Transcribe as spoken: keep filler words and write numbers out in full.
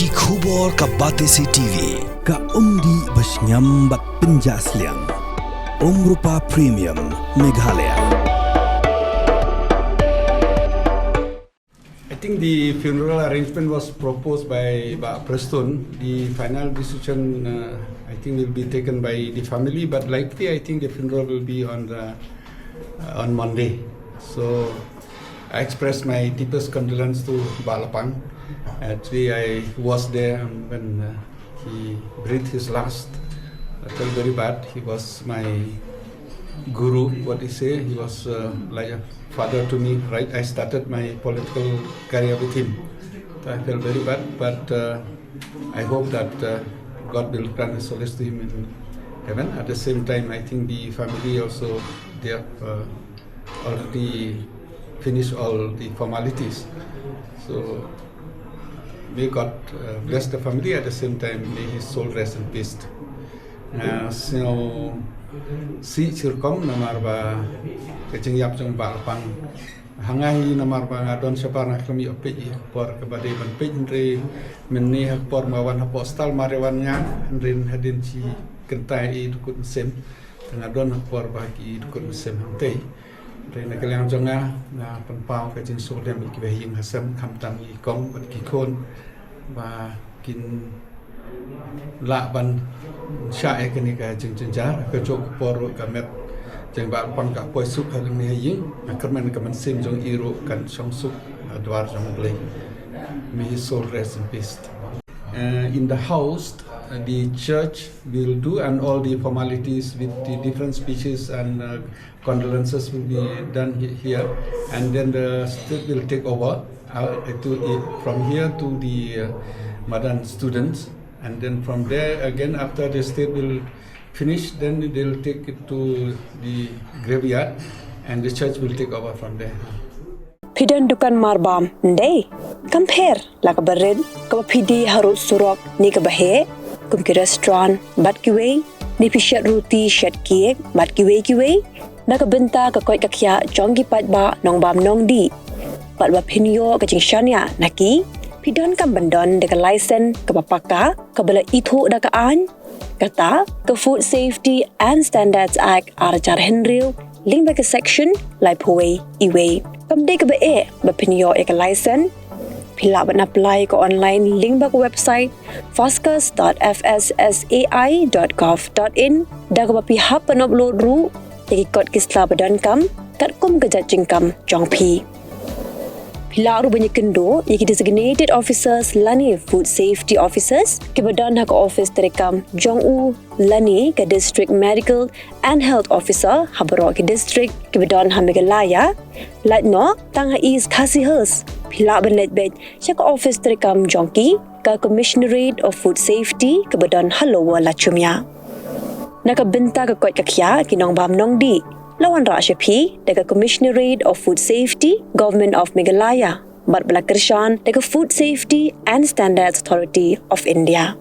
Ki khubor ka Batesi T V, ka umdih ba shngiam bad pynjah sliang. Umrupa Premium, Meghalaya. I think the funeral arrangement was proposed by Bah Prestone. The final decision, uh, I think, will be taken by the family, but likely, I think the funeral will be on the uh, on Monday. So I express my deepest condolence to Bah Lapang. Actually, I was there when uh, he breathed his last. I felt very bad. He was my guru, what he say. He was uh, like a father to me. Right, I started my political career with him. So I felt very bad, but uh, I hope that uh, God will grant his solace to him in heaven. At the same time, I think the family also, they have uh, already finished all the formalities. So may God uh, bless the family. At the same time, may his soul rest in peace. Uh, so, si chirkom namar ba ka jingïap jong Bah Lapang. Hanga hi namar ba nga don shabar nga khlem ïoh peit ïa ka por kaba dei ban peit, hynrei mynne ha ka por ma wan hapoh stall ma re wan nga, hynrei hadien shi kynta i dukut mynsiem. Te nga don ha ka por ba ki dukut mynsiem hangtei. Hynrei na ka liang jong nga, nga pynpaw ka jingsngewlem ïa kiba ha ïing ha sem, khamtam i kong bad ki khun ba kin lah ban shah ïa kane ka jingjynjar. Ka jong ka por ruh ka met jong Bah Lapang ka poi suk ha lyngngoh ha ïing. Nga kyrmen ka mynsiem jong i ruh kan shong suk ha dwar jong U Blei. May his soul rest in peace. Uh, in the house, uh, the church will do, and all the formalities with the different speeches and uh, condolences will be done he- here, and then the state will take over uh, to, uh, from here to the uh, Madan students, and then from there again, after the state will finish, then they'll take it to the graveyard, and the church will take over from there. Phi don dukan marbam, ndei? Kam pher la kaba rit, kaba phi die harud surok ne kaba heh, kum ki restaurant bad kiwei, ne phi shet ruti, shet cake bad kiwei kiwei. Na ka bynta ka koit ka khiah jong ki paidbah nongbam nongdih, bad ba phin ïoh ka jingshaniah na ki, phi donkam ban don da ka license kaba paka, kaba la ithuh da ka aiñ, kata ka Food Safety and Standards Act ar hajar hynriew, lyngba ka section laiphew wei iwei. Kam dei kaba eh ba phin ïoh ïa ka license. Phi lah ban apply ka online lyngba ka website foscus dot f s s a i dot gov dot in, da kaba phi hap ban upload ruh ïa ki kot ki sla ba donkam katkum ka jait jingkam jong phi. Phi lah ruh ban ïakynduh ïa ki designated officers lane food safety officers kiba don ha ka office treikam jong u lane ka district medical and health officer ha baroh ki district kiba don ha Meghalaya. Lait noh tang ha East Khasi Hills, phi lah ban leit beit sha ka office treikam jong ki, ka Commissionerate of Food Safety kaba don ha Lower Lachumia. Na ka bynta ka koit ka khiah ki nongbam nongdih, la wanrah sha phi da ka Commissionerate of Food Safety, Government of Meghalaya, bad ba la kyrshan da ka Food Safety and Standards Authority of India.